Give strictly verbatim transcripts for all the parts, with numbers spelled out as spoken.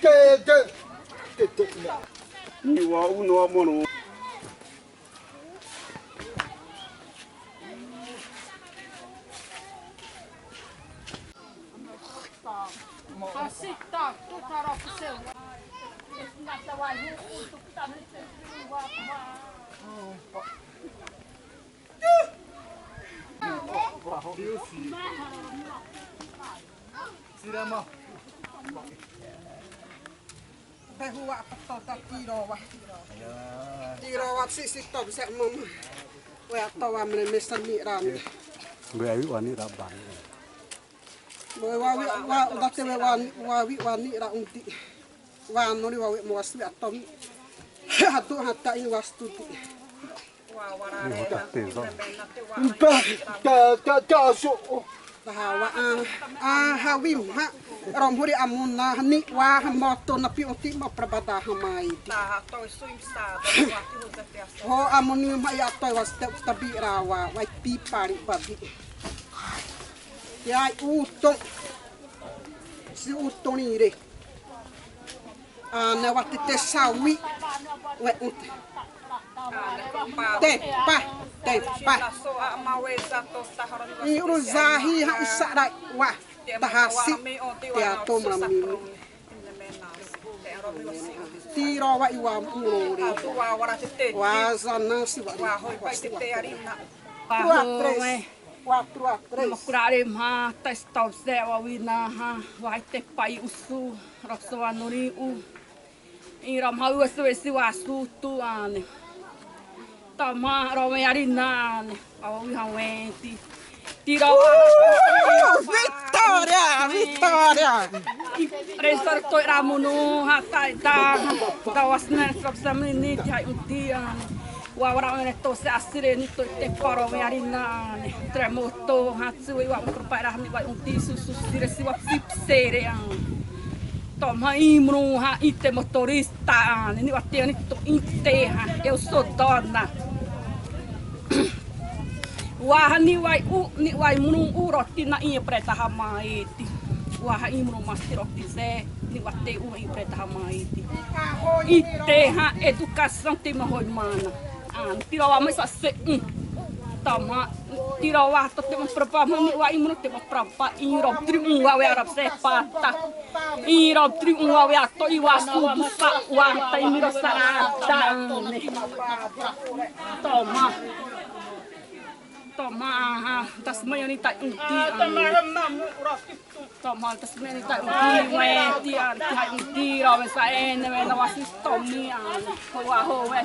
Te, te, te, te, te. Ni wa u no mono. Sira ma. Te huwa pato ta tiro wa. Tiro wa si si to bisa mama. Wa to wa mre mesa ni ran. Be awi wani raban. Wa wa wa da te wa wa wi wani ra undi. Wa no ni wa wi mo wasi atom. Hatu hata ini wastu di. Ni hota tezo. Ba, ba, ba, ba, so. Hawa, a, a, hawi ma. Rom huri amuna ni wa moto na pi uti ma prabada hamai. Ho amuni ma ya to wa step tabi rawa, wa pi pari babi. Ya uto. Si uto ni re. A, na wa te te sawi. We ut. Te pa, te pa. I uru zahi ha isara wa. Tahasi. Te ato mami. Tiro wa iwa murore. Wa zana si wa. Quatro a três. Quatro a três. Makurare ma ta stop se wa wina ha. Wa te pai usu. Roso wa nori u. Ĩ'ra ma uso esse wa sutu ane. Tama rowe arina ane. Awi hawenti. Tiro. Vitória, vitória. Resor to ramunu hatai da. Da wasne sop samini ti hai uti ane. Wa wara wene to se asire ni to te paro me arina ane. Tremoto hatsu wa utro para ni wa uti su su sire si wa sip sere ane. Toma imru ha ite motorista ni wa te ni to ite ha eu sou dona. Wa ha ni wa u ni wa imru u roti na inha preta ha maiti. Wa ha imru mas roti ze ni wa te u inha preta ha maiti. Ite ha educação te ma hoi mana. An tiro wa mas se. Tama, tiro wa to te ma prapa ma ni wa imru te ma prapa iro tri un wa we arab se pata. Iro tri un wa we ato i wa su du sa wa ta imro sa ta. Tama. Tama ha, tas ma yani ta uti. Tama, tas ma yani ta uti, we ti an ti ha uti ro we sa ene we na wa si tomi an. Ho wa ho we.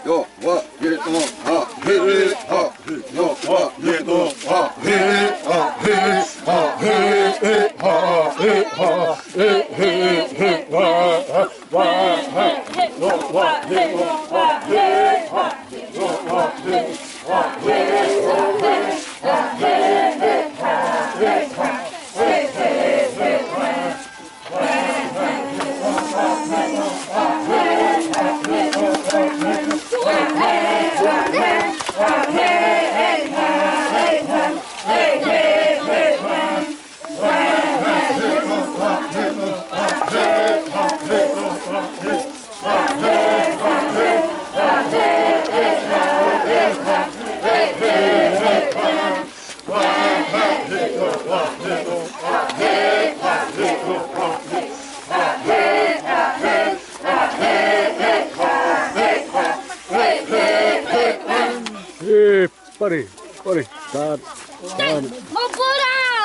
Yo, wa, ye, no, ha, he, ha, he, yo, wa, ye, no, ha, he, ha, he, ha, he, he, ha, he, ha, he, he, he, wa, ha, wa, ha, yo, wa, ye, no, ha, he, ha, yo, wa, ye, ha, he, ha, he, ha, he, ha, he, ha, he, he, he, he, he, he, he, he, E pare, pare, ta, ta. Mapura!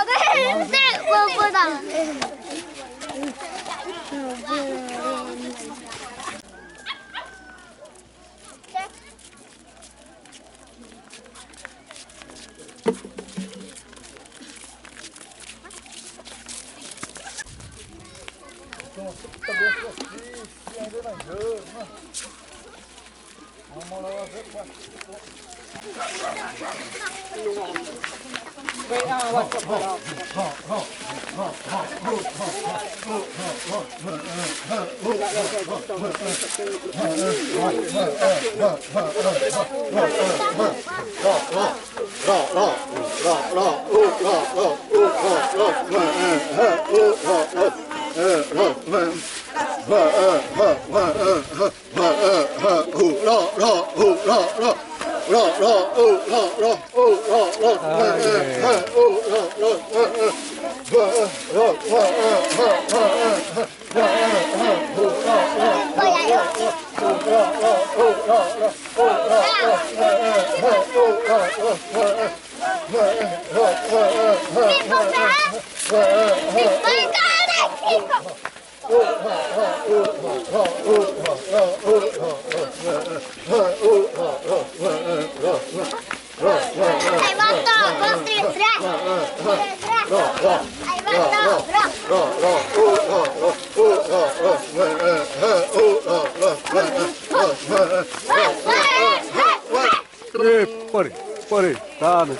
Ê, pare, pare, tá, né?